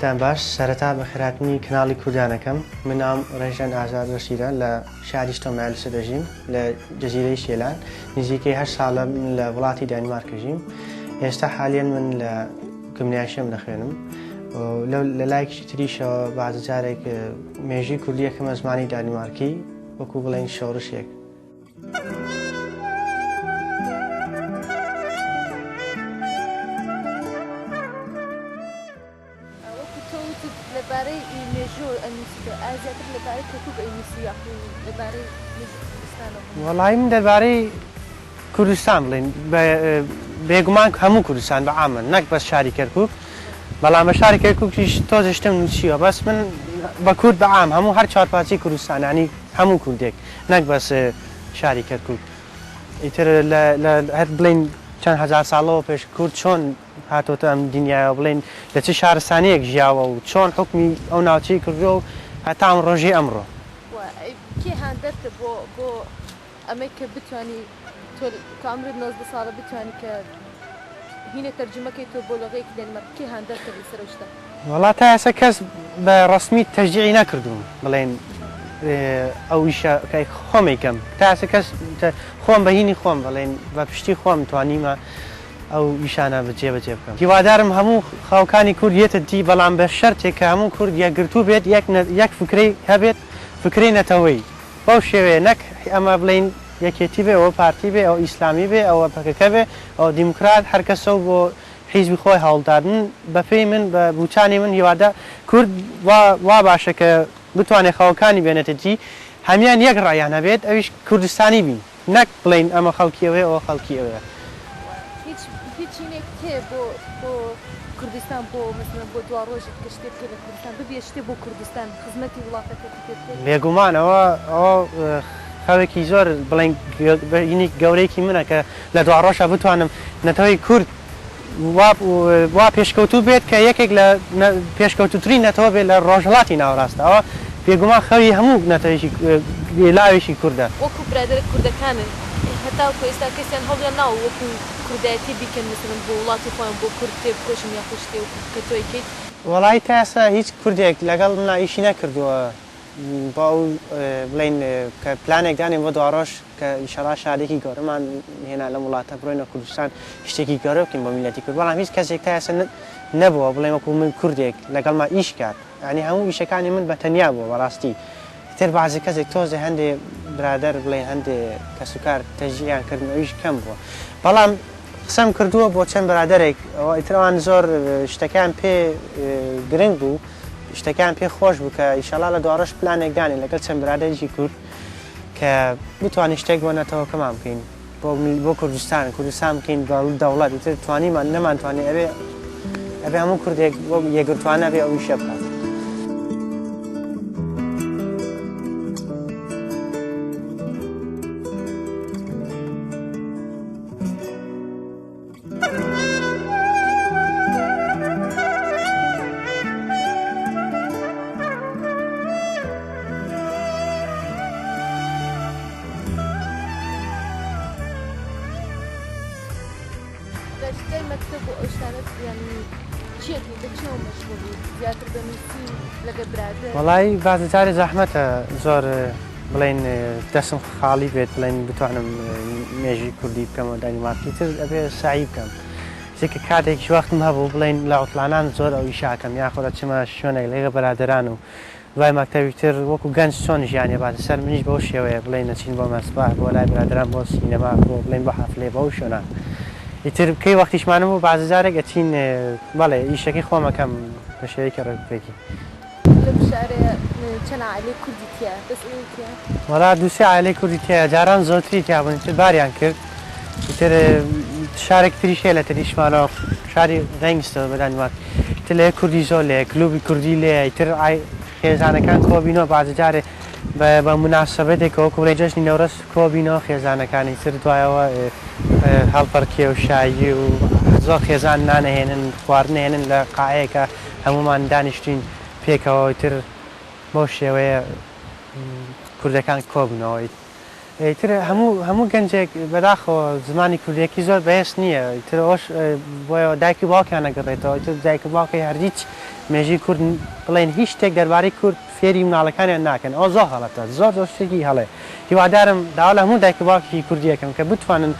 کاتتان باش سەرەتا بەخێرهاتنی کەناڵی کوردان ئەکەم من ناوم ڕێژەن ئازاد ڕەشیدە لە شاری ستۆمایلسە دەژیم لە جەزیرەی شێلان نزیکەی هەشت ساڵە من لە وڵاتی دانیمارک ژیم ئێستا حالیەن من لە گمنیاشێم دەخوێنم لە لایەکی تریشەوە بازە جارێک مێژووی کوردیەکەمە زمانی دانیمارکی وەکو بڵێن شۆڕشێک. وەکو تۆ وتت لەبارەی مێژوو ئەنووسیتەوە ئایا زیاتر لەبارەی کەرکوک ئەینووسی یاخو لەبارەی مێژوو کوردستانەوە؟ وەڵایی من دەربارەی کوردستان بڵێین بێگومان هەموو کوردستان بە عامەن نەک بەس شاری کەرکوک بەڵام بە شاری کەرکوکیش تۆزێ شتم نووسیوە بەس من بە کورد بە عام هەموو هەر چوارپارچەی کوردستان یانی هەموو کوردێک نەک بەس شاری کەرکوک ئیتر لە لە هەر بڵێین چەند هەزار ساڵەوە پێش کورد چۆن هاتۆتە ئەم دنیایەوە بڵێین لە چ شارستانیەک ژیاوە و چۆن حوکمی ئەو ناوچەی کردووە و هەتا ئەم ڕۆژەی ئەمڕۆ. وە کێ هاندەرتە بۆ بۆ ئەمەی کە بتوانی تۆ کە عومرت 19 ساڵە بتوانی کە هینە تەرجومەکەی تۆ بۆ لۆغەیەکی دەنمارک کێ هاندەرتە لەسەر ئەو شتە؟ وەڵا تا ئێستا کەس بە ڕەسمی تەشجیعی نەکردووم بڵێن ئەو ئیشە کە خۆم ئەیکەم تا ئێستا کەس خۆم بە هینی خۆم بڵێن بە پشتی خۆم توانیمە ئەو ئیشانە جێ بەجێ بکەم هیوادارم هەموو خاوکانی کورد یەتە دی بەڵام بە شەرتێک کە هەموو کورد یەکگرتوو بێت یەک یەک فکرەی هەبێت فکرەی نەتەوەیی بەو شێوەیە نەک ئەمە بڵێین یەکێتی بێ ئەوە پارتی بێ ئەوە ئیسلامی بێ ئەوە پەکەکە بێ ئەوە دیموکرات هەر کەسە و بۆ حیزبی خۆی هەوڵدات من بە پێی من بە بوچانی من هیوادا کورد وا وا باشە کە بتوانێ خەوەکانی بێنێتە دی هەمیان یەک ڕەئیان هەبێت ئەویش کوردستانی بین. نەک بڵێین ئەمە خەڵکی ئەوەیە ئەوە خەڵکی ئەوەیە. هیچ هیچ هینێکت هەیە بۆ بۆ کوردستان بۆ مەسەلەن بۆ دواڕۆژت کە شتێ بکەی لە کوردستان ببیە شتێ بۆ کوردستان خزمەتی وڵاتەکەتی پێ بکەی؟ بێگومان ئەوە ئەوە خەوێکی زۆر بڵێین هینی گەورەیەکی منە کە لە دواڕۆژا بتوانم نەتەوەی کورد وا وا پێشکەوتوو بێت کە یەکێک لە پێشکەوتووترین نەتەوە بێت لە ڕۆژهەڵاتی ناوەڕاستدا. ئەوە بێگومان خەوی هەموو نەتەوەیەکی لاوێکی کوردە. وەکو برادەرە کوردەکانن هەتاوەکو ئێستا کەسیان هەوڵیان ناوە وەکو کوردایەتی بیکەن مەسەلەن بۆ وڵاتی خۆیان بۆ کورد تێبکۆشن یاخود شتێ وەکو کە تۆ ئەیکەیت؟ وەڵایی تا ئێستا هیچ کوردێک لەگەڵ منا ئیشی نەکردووە بۆ ئەو بڵێین کە پلانێک دانێین بۆ دواڕۆژ کە ئیشەڵا شادێکی گەورەمان هێنا لەم وڵاتە بڕۆینە کوردستان شتێکی گەورە بکەین بۆ میللەتی کورد بەڵام هیچ کەسێک تا ئێستا نەبووە بڵێن وەکو من کوردێک لەگەڵما ئیش کات یانی هەموو ئیشەکانی من بە تەنیا بووە بەڕاستی ئیتر بەعزی کەسێک تۆزێ هەندێ برادەر بڵێن هەندێ کەسوکار تەشجیعیان کردم ئەویش کەم بووە بەڵام قسەم کردووە بۆ چەند برادەرێک ئەوە ئیتر ئەوان زۆر شتەکەیان پێ گرنگ بوو شتەکەیان پێ خۆش بوو کە ئیشەڵا لە دواڕۆژ پلانێک دانێن لەگەڵ چەند برادەرێکی کورد کە بتوانین شتێک بۆ نەتەوەکەمان بکەین بۆ بۆ کوردستان کوردستان بکەین بە دەوڵەت ئیتر توانیمان نەمانتوانی ئەبێ ئەبێ هەموو کوردێک وەک یەکگرتوانە بێ ئەو ئیشە بکات. لە مەکتەب و ئەو شتانەت یانی چیەکەی بە چیەوە مەشغوڵی زیاتر بە نووسین لەگە برادەر؟ وەڵایی بازە جارێ زەحمەتە زۆر بڵێن دەسم خاڵی بێت بڵێن بتوانم مێژووی کوردی بکەمەوە دانیمارکی تر ئەبێ سەعی بکەم چونکە کاتێکیش وەختم هەبوو بڵێن لە عوتڵانان زۆر ئەو ئیشە ئەکەم یاخود ئەچمە شوێنێک لەگەڵ برادەران و دوای مەکتەبی تر وەکو گەنج چۆن ژیانی ئەباتە سەر منیش بەو شێوەیە بڵێین ئەچین بۆ مەسبەح بۆ لای برادەران بۆ سینەما بۆ بڵێین بۆ حەفلەی بەو شوێنان ئیتر کەی وەختیشمان بوو بەعزە جارێک ئەچین بەڵێ ئیشەکەی خۆم ئەکەم بە شێوەیەکی ڕێکوپێکی. لەم شارەیە چەند عائیلەی کوردی تیایە بەس ئێوەی تیایە؟ وەڵا دوو سێ عائیلەی کوردی تیایە جاران زۆرتری تیا بوون ئیتر باریان کرد ئیتر شارێک تریش هەیە لە تەنیشتمانەوە شاری غەینستە بە دانیمارک ئیتر لەوێ کوردی زۆر لێیە کلوبی کوردی لێیە ئیتر ئای خێزانەکان کۆبینەوە بەعزە جارێ بە بە موناسەبەتێکەوە وەکو بڵێی جەژنی نەورەز کۆبینەوە خێزانەکان ئیتر دوایەوە هەڵپەڕکێ و شایی و زۆر خێزان نان ئەهێنن خواردن ئەهێنن لە قاعەیەکا هەموومان دانیشتوین پێکەوە ئیتر بەو شێوەیە کوردەکان کۆبنەوە. ئیتر هەموو هەموو گەنجێک بەداخەوە زمانی کوردیەکی زۆر بەهێز نییە، ئیتر ئەوەش بۆیە دایک و باوکیان ئەگەڕێتەوە، ئیتر دایک و باوکی هەر هیچ مێژووی کورد بڵێن هیچ شتێک دەربارەی کورد فێری مناڵەکانیان ناکەن، ئەوە زۆر غەڵەتە، زۆر زۆر شتێکی هەڵەیە. هیوادارم داوا لە هەموو دایک و باوکێکی کوردی ئەکەم کە بتوانن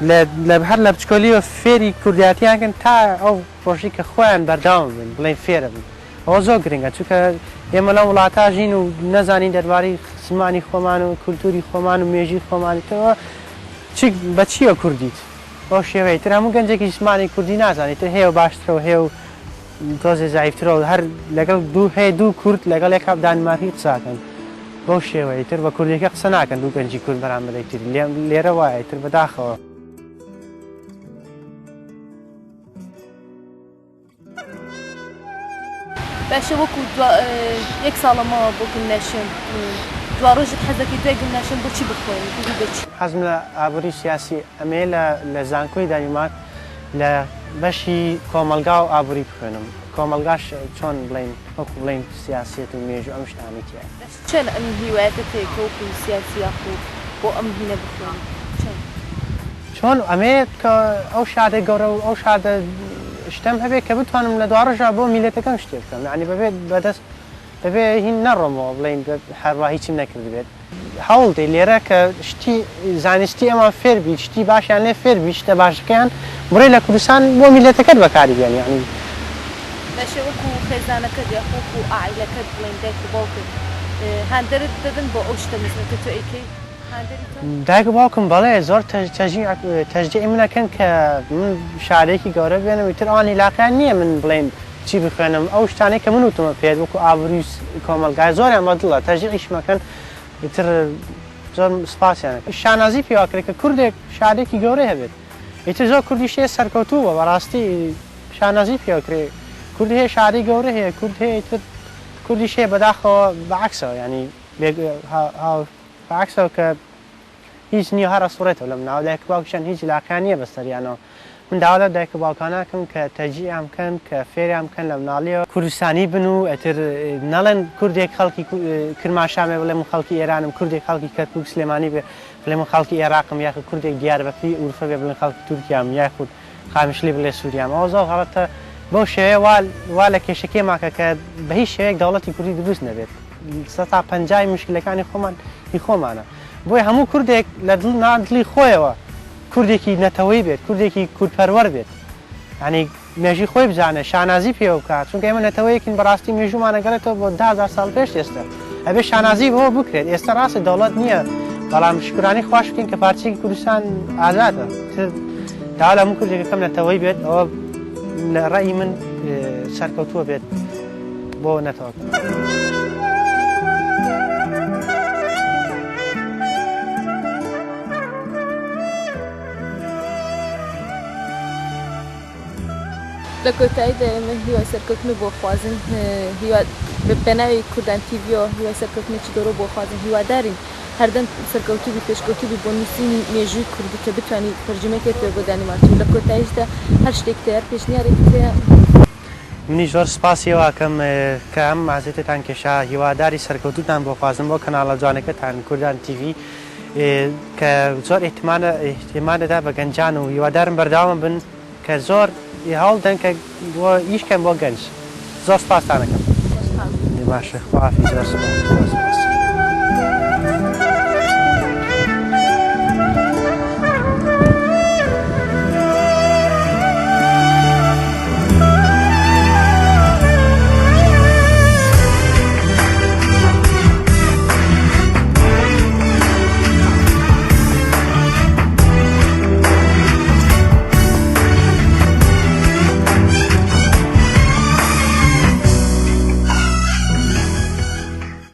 لە لە هەر لە بچکۆلیەوە فێری کوردایەتیان کەن تا ئەو ڕۆژەی کە خۆیان بەردەوام بن بڵێن فێرە بن. ئەوە زۆر گرنگە چونکە ئێمە لەم وڵاتە ژین و نەزانین دەربارەی زمانی خۆمان و کولتوری خۆمان و مێژووی خۆمانی تەوە چی بە چییە کوردیت بەو شێوەیە تر هەموو گەنجێکی زمانی کوردی نازانێت تر هەیە و باشترەوە هەیە و تۆزێ زایفترەوە هەر لەگەڵ دوو هەیە دوو کورد لەگەڵ یەک دانمارکی قساکەن بەو شێوەیە تر بە کوردیەکە قسە ناکەن دوو گەنجی کورد بەرامبەر یەکتری لێرە وایە تر بەداخەوە. باشە وەکو دوا یەک ساڵە ماوە بۆ گمناشیۆن دوا ڕۆژت حەز دەکەی دوای گمناشیۆن بۆ چی بخوێنی ببی بە چی؟ حەزم لە ئابوری سیاسی ئەمەیە لە لە زانکۆی دانیمارک لە بەشی کۆمەڵگا و ئابوری بخوێنم کۆمەڵگاش چۆن بڵێین وەکو بڵێین سیاسیەت و مێژوو ئەم شتانەی تیایە. چۆن ئەم هیوایەتت هەیە کە وەکو سیاسی یاخو بۆ ئەم هینە بخوێنی چۆن؟ چۆن ئەمەیە کە ئەو شادە گەورە و ئەو شادە شتەم هەبێ کە بتوانم لە دواڕۆژا بۆ میللەتەکەم شتێ بکەم یانی بەبێ بەدەست بەبێ هین نەڕۆمەوە بڵێین هەروا هیچم نەکردبێت. هەوڵ دەی لێرە کە شتی زانستی ئەمان فێر بیت شتی باشیان لێ فێر بیت شتە باشەکەیان بڕۆی لە کوردستان بۆ میللەتەکەت بەکاری بێنی یانی. باشە وەکو خێزانەکەت یاخۆ وەکو عائیلەکەت بڵێین دایک و باوکت هاندەرت دەدەن بۆ ئەو شتە مەسەلەن کە تۆ ئەیکەی هاندەری تۆن؟ دایک و باوکم بەڵێ زۆر تەشجیعی من ئەکەن کە من شارێکی گەورە بێنم ئیتر ئەوان هیلاقیان نییە من بڵێن چی بخوێنم ئەو شتانەی کە من وتمە پێت وەکو ئابوری و کۆمەڵگای زۆریان بە دڵە تەشجیعیشم ئەکەن ئیتر زۆر سوپاسیان ئەکەم شانازی پێوە ئەکرێت کە کوردێک شارێکی گەورەی هەبێت ئیتر زۆر کوردیش هەیە سەرکەوتوو بووە بەڕاستی شانازی پێوە ئەکرێ کورد هەیە شاری گەورە هەیە کورد هەیە ئیتر کوردیش هەیە بەداخەوە بە عەکسەوە یانی بە عەکسەوە کە هیچ نیە هەر ئەسوڕێتەوە لەم ناوە دایک و باوکیشیان هیچ لاقیان نیە بەسەریانەوە من داوا لەو دایک و باوکانە ئەکەم کە تەجیعیان بکەن کە فێریان بکەن لە مناڵیەوە کوردستانی بن و ئیتر نەڵێن کوردێک خەڵکی کرماشان بێ بڵێ من خەڵکی ئێرانم کوردێک خەڵکی کەرکوک سلێمانی بێ بڵێ من خەڵکی ئێراقم یاخود کوردێک دیاربەکری ئورفە بێ بڵێن خەڵکی تورکیام یاخود قامیشلی بڵێ سوریام ئەوە زۆر غەڵەتە بەو شێوەیە وا وا لە کێشەکەی ماکە کە بە هیچ شێوەیەک دەوڵەتی کوردی دروست نەبێت سەتا پەنجای مشکلەکانی خۆمان هی خۆمانە بۆیە هەموو کوردێک لە دڵ نا دڵی خۆیەوە کوردێکی نەتەوەی بێت کوردێکی کوردپەروەر بێت یانی مێژوی خۆی بزانێت شانازی پێوە بکات چونکە ئێمە نەتەوەیەکین بەڕاستی مێژوومان ئەگەڕێتەوە بۆ 10000 ساڵ پێش ئێستا ئەبێ شانازی بەوە بکرێت ئێستا ڕاستە دەوڵەت نییە بەڵام شکرانی خواش بکەین کە پارچەیەکی کوردستان ئازادە تر داوا لە هەموو کوردێکەکەم نەتەوەی بێت ئەوە لە ڕەئی من سەرکەوتووە بێت بۆ نەتەوەکەمان. لە کۆتاییدا ئێمە هیوای سەرکەوتنت بۆ خوازین هیوا بە ناوی کوردان تیڤیەوە هیوای سەرکەوتنێکی گەورە بۆ خوازین هیوادارین هەردەم سەرکەوتوو بی پێشکەوتوو بی بۆ نووسینی مێژووی کوردی کە بتوانی تەرجومەی کەیتەوە بۆ دانیمارکی و لە کۆتاییشدا هەر شتێکت هەیە هەر پێشنیارێکت هەیە. منیش زۆر سپاسی ئێوە ئەکەم کە ئەم ئازیەتەتان کێشا هیواداری سەرکەوتووتان بۆ خوازم بۆ کەناڵە جوانەکەتان کوردان تیڤی کە زۆر ئیهتیمام دەدا بە گەنجان و هیوادارم بەردەوام بن کە زۆر هەوڵ دەن کە بۆ ئیش کەن بۆ گەنج زۆر سپاستان ئەکەم. خۆشحاڵ. باشە خواحافیز زۆر سپاس زۆر سپاس.